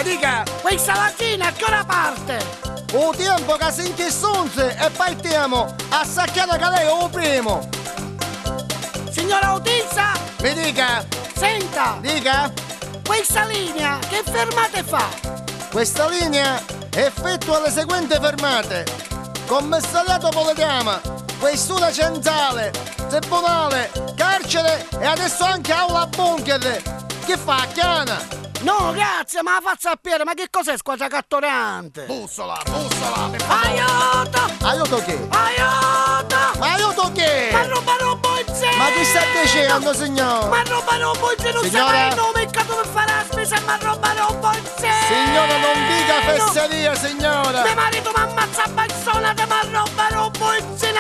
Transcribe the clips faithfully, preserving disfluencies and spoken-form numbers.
Dica! Questa latina a che ora parte? U tiempu ca si nchisunzi e partiamo a sacchiare ca lei è u primu! Signora Otisa! Mi dica! Senta! Dica! Questa linea che fermate fa? Questa linea effettua le seguenti fermate: commissariato Poletama, questura centrale, tribunale, carcere e adesso anche aula bunker. Chi fa, acchiana? No, grazie, ma la fazzu a piedi, ma chi cos'è squadra catturante? Bussola, bussola, per favore. Aiuto! Aiuto chi? Aiuto! Ma aiuto chi? M'arrubbanu u buzzinu! Ma chi sta dicennu, signora? M'arrubbanu u buzzinu, signora? Stai nu micca tu mi fai la spesa e m'arrubbanu u buzzinu! Signora, non dica fesserie, signora! Me maritu m'ammazza a persona, ti m'arrubbanu u buzzinu!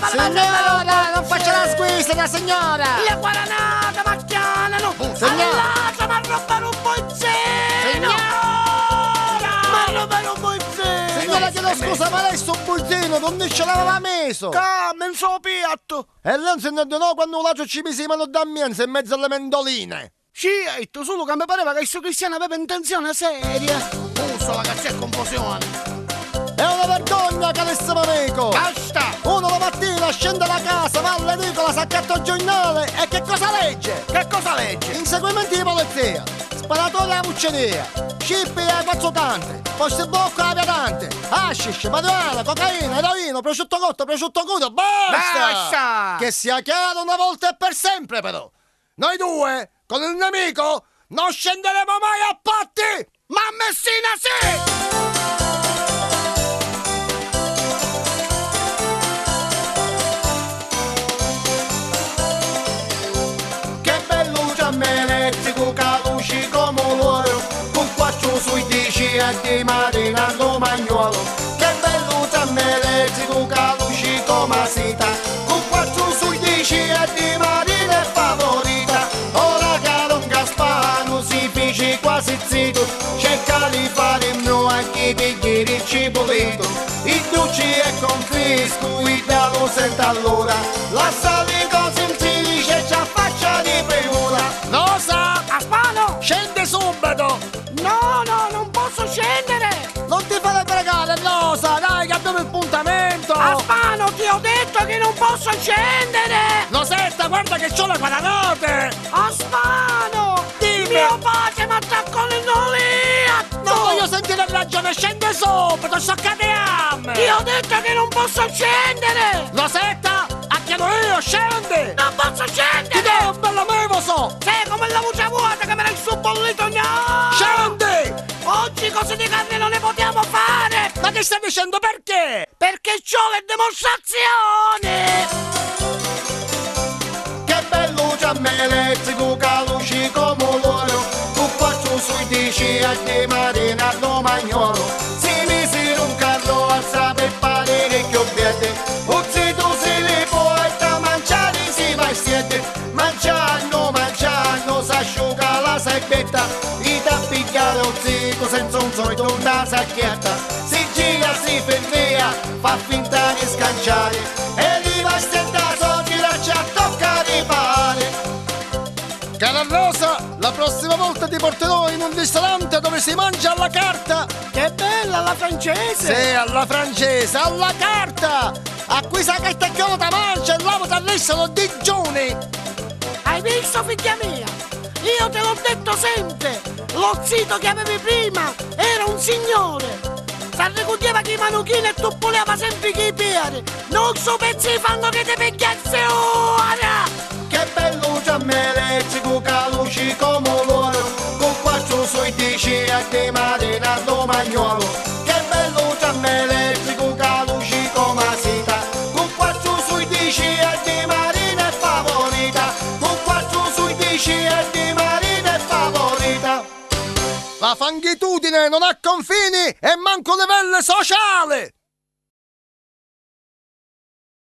Signora, non faccia la squisita, signora! Le guaranate m'acchiananu! Signora! All'altra m'arrubbanu u buzzinu! Signora! M'arrubbanu u buzzinu! Signora, chiedo scusa, ma lei stu buzzinu dunni ci l'aveva misu? Ca, mi nso piattu! E lei non si ne addunò quannu u latru ci misi i manu dda mienza in mezzu alle mendoline? Certu, sulu ca mi pareva ca stu cristianu aveva intenzione seria. Bussola ca c'è confusione. È una vergogna, carissimo amico! Basta! Uno la mattina scende da casa, va all'edicola, s'accatta un giornale e che cosa legge? Che cosa legge? Inseguimenti di polizia, sparatoria alla Mucceria, scippi ai quattro canti, posti blocco alla Viadante, hashish, marijuana, cocaina, eroina, prosciutto cotto, prosciutto crudo, basta! Basta! Che sia chiaro una volta e per sempre, però! Noi due, con il nemico, non scenderemo mai a patti! Ma a Messina sì! Che bellu tram elettricu ca luci comu l'oru, cu quattru surdici e di marina a lu magnolu. Che bellu tram elettricu ca luci comu a sita, cu quattru surdici e di marina è favorita. Ora ca don Gaspanu si fici quasi zitu, cerca di fari mnu anchi pigghieri cipulitu. Iddu ci è confiscu, idda lu senta allura, lassa li cosi nfilici e ci affaccia di primura. Rosa! Gaspanu! Scendi subito! No, no, non posso scendere! Non ti fare pregare, Rosa, dai che abbiamo il puntamento! Gaspano, ti ho detto che non posso scendere! Rosetta, guarda che c'ho le quadranote! Gaspano! Dimmi! Mio padre mi attaccò l'indolio! Non voglio sentire ragione, scendi subito, so cadriam! Ti ho detto che non posso scendere! Rosetta, acchiano io, scendi! Non posso scendere! Ti do un bello mevoso! Sei come la muccia vuota che me l'hai su bollito, no! Scendi! Oggi cose di carne non ne possiamo fare! Ma che stai dicendo? Perché? Perché ci vuole dimostrazione! Che bellu tram elettricu ca luci comu l'oru, cu quattru surdici e di marina a lu magnolu. Si misiru un carru alza pi pariri chiù beddi, u zitu si li porta a manciari si vaistieddi. Manciannu, manciannu, s'asciuca la sabbetta, ita a pigghiari u zitu senza un soldu nta sacchetta. Si gira, si firria, fa finta di scanciari, e li vastetta so gira ci a tocca ripari. Cara Rosa, la prossima volta ti porterò in un ristorante dove si mangia alla carta. Che bella, alla francese! Sì, alla francese, alla carta! A quisa che te chiudo ta mancia e l'avu ta lissano digiuni! Hai visto, figlia mia? Io te l'ho detto sempre, lo zito che avevi prima era un signore! S'arricugghieva chi manuchini e tuppuliava sempre chi pieri! Non su pezzi di fango che ti pigghiassi ora! Che bellu tram elettricu ca luci comu l'oru, cu quattru surdici e di marina a lu magnolu. Che bellu tram elettricu ca luci comu a sita, cu quattru surdici e di marina è favorita, cu quattru surdici e di marina è favorita. La fanghitudine non ha confini e manco livelli sociali!